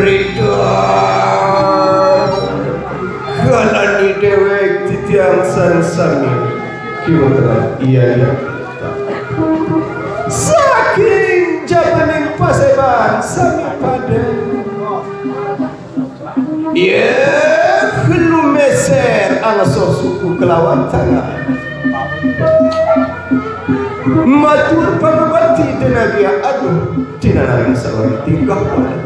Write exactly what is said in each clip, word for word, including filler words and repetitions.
Ridha. Kalani dewek titiang sareng sami. Kiwa tenan. Iya, iya. Saking jabaning paseban sami padem. Iya, lumeser angso suku kelawan tangan. Matur pangabakti denagia agung. Cinanaring sareng tingkah pola.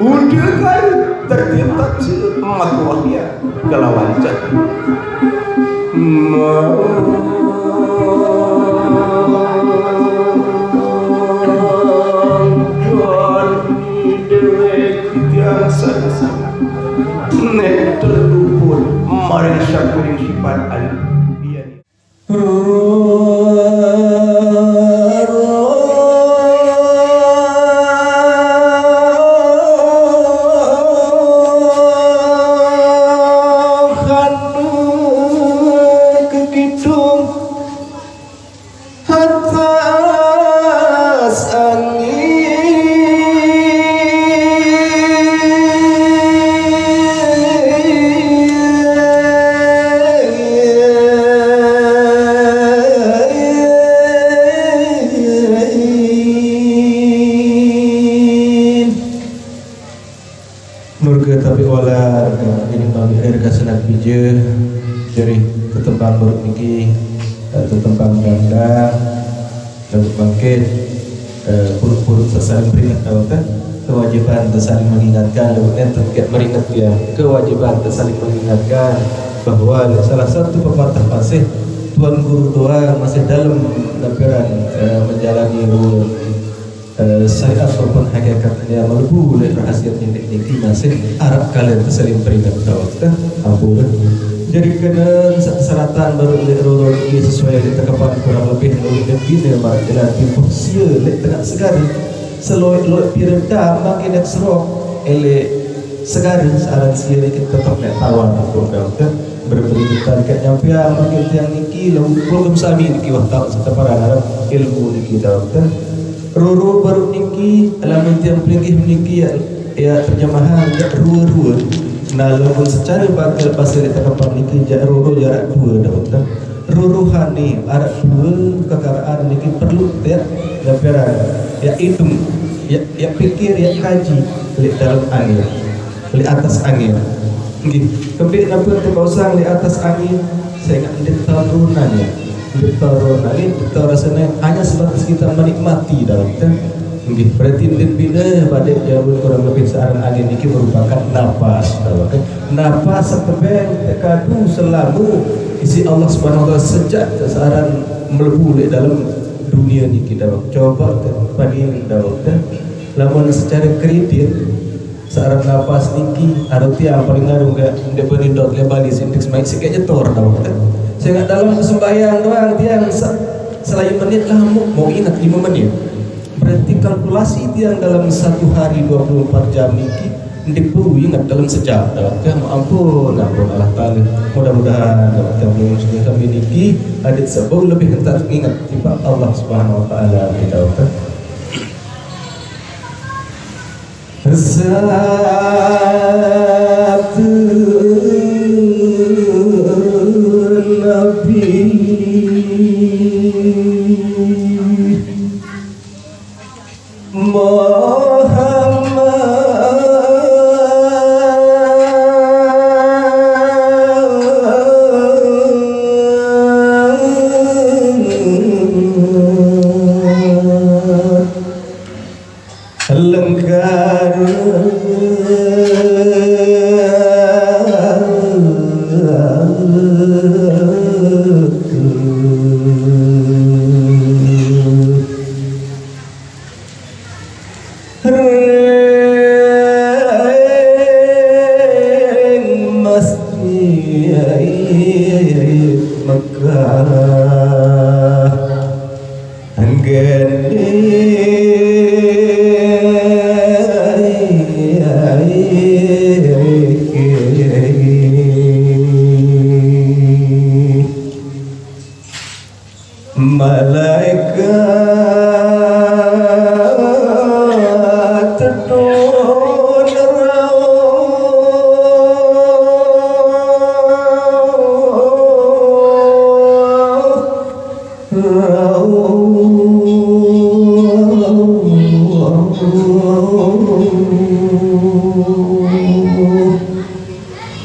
Udah kan tertib tak sih, emak wahya kelawan jatuh. Mangkani dewek tiang sangsara. Nek terluput maring sakuring sifat ayu. Iya. Nurga tapi wala ini mami air kasenak bija dari tetembang baru niki, eh, tetembang ganda. Lalu bangkit, eh, purut-purut sasaling peringat, tahu kan? Kewajiban saling mengingatkan, lalu enten kayak meringat dia. Kewajiban saling mengingatkan bahwa salah satu pepatah masih Tuan Guru doang masih dalam lampiran, eh, menjalani ruang, eh, syariat maupun hakikatnya melebu oleh rahasia niki masih arep kalian saling peringat, tahu kan? Ampun. Jadi kena seratan baru oleh roro ini sesuai yang ditekepan kurang lebih oleh bina marang jalan timpuh sia lek tengah segari. Seloik-loik pira dam makin nek serok elek segari searan sia lek tetep nek tawar untuk dokter. Berberi kita dekat nyampiang makin tiang niki lalu program sami niki wah tahu seteparan harap ilmu niki dokter. Roro baru niki lamun tiang pelinggih niki ya, ya terjemahan ya rua-rua. Nah, lamun secara bakal pasal tekepan niki jak roro jarak dua, dokter. Ruruhane arep dua kekaraan niki perlu ya, ya perang, ya hitung, ya, ya pikir, ya kaji lek dalam angin, lek atas angin. Nggih, kembali napa tembak usang lek atas angin, saya ingat ndeq tau turunane. Ndeq tau turunane, ndeq tau rasane, hanya sebatas kita menikmati dalam kan. Nggih, berarti ndeq bina badik jamun kurang lebih searan angin niki merupakan napas, dalam kan. Napas sekebeng tekadu selalu isi Allah Subhanahu wa Taala sejak searan melebu lek dalam dunia niki dawek. Coba ke padin dawek kan. Lamun secara kredit, searan napas niki, anu tiang paling ngaruh ke ndeq bani dot lek bali sindik semaik sikit nyetor dawek kan. Sehingga dalam sembahyang doang tiang se-, selain menit lah mau, mau ingat lima menit. Berarti kalkulasi tiang dalam satu hari dua puluh empat jam niki, ndeq perlu ingat dalam sejam. Dawek kan, ampun, ampun Allah Taala. Mudah-mudahan dawek kan, belum sudah kami niki, adit sebau lebih entar ingat tiba Allah Subhanahu wa Taala kita kan. Satu Nabi. Muhammad lengkar ring masjid Mekah. Anggene malaikat tedun rauh.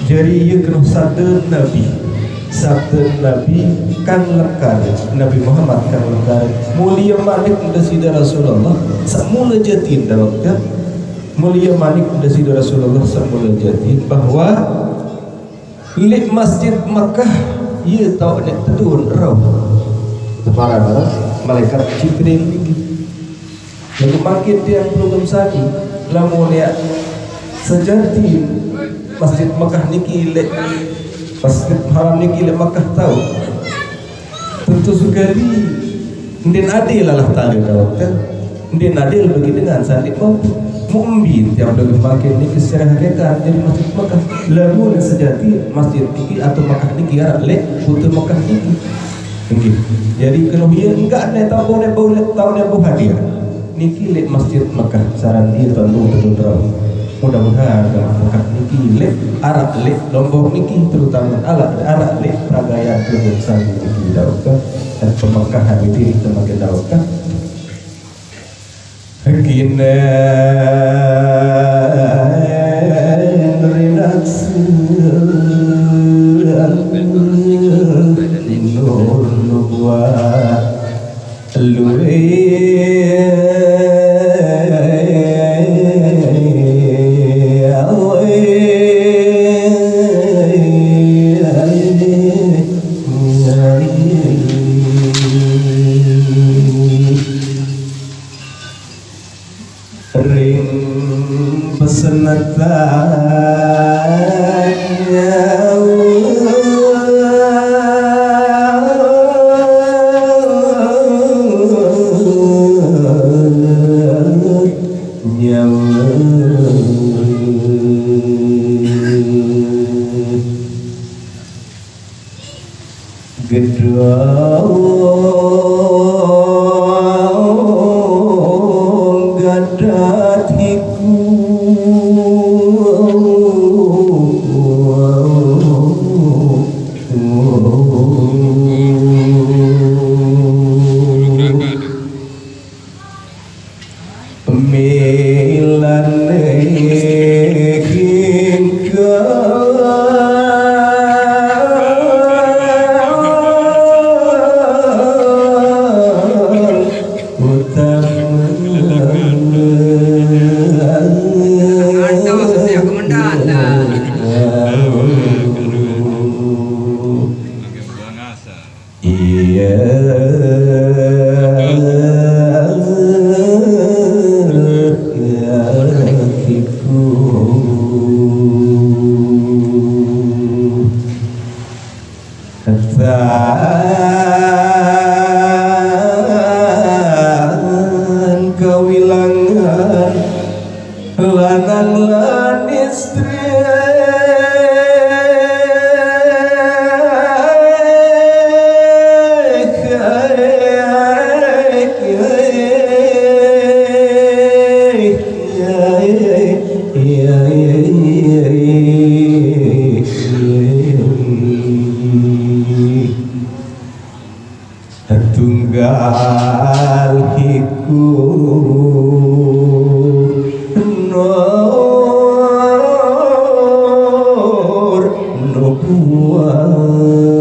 Jari, iye keno sabde Nabi. Sabde Nabi kang lekar, Nabi Muhammad kang lekar. Mulia manik Ida Sida Rasulullah, semula jati dawek. Mulia manik Ida Sida Rasulullah, semula jati, bahwa leq Masjid Mekah, iye taoq ne tedun rauh. Tepara-para malaikat Jibril niki. Laguq mangkin tiang pelungguh sami, lamun yaq sejati Masjid Mekah niki leq, Masjid Haram niki leq Mekah taoq. Tentu sekali, ndeqn adil Allah Taala dawek, ndeqn adil bagi dengan saq ndeq mampu. Muq mbe tiang pelungguh mangkin niki secara hakikat jari Masjid Mekah, lamun sejati masjid niki atau Mekah niki araq leq kute Mekah niki. Nggih. Jari kenoh ie enggak ne taoq ne bau, taoq ne bau hadir. Niki leq Masjid Mekah, saran ie tuan guru betul terus. Mudah-mudahan dalam Mekah niki leq, araq leq Lombok niki, terutama araq, araq leq peragayan Gunung Sari niki dawek, dan pemekahan diri semakin dawek. Ginen rinakse nur nubuat luwih awih. Ring pesenetan nyawa. Nyawa. Gedong gadat hiku. Milane hingga utamane. Ada maksudnya, komandan. Nah. Iya, iya, iku. Ketan kewilangan lanang lan istri. Tunggal hiku. Amen.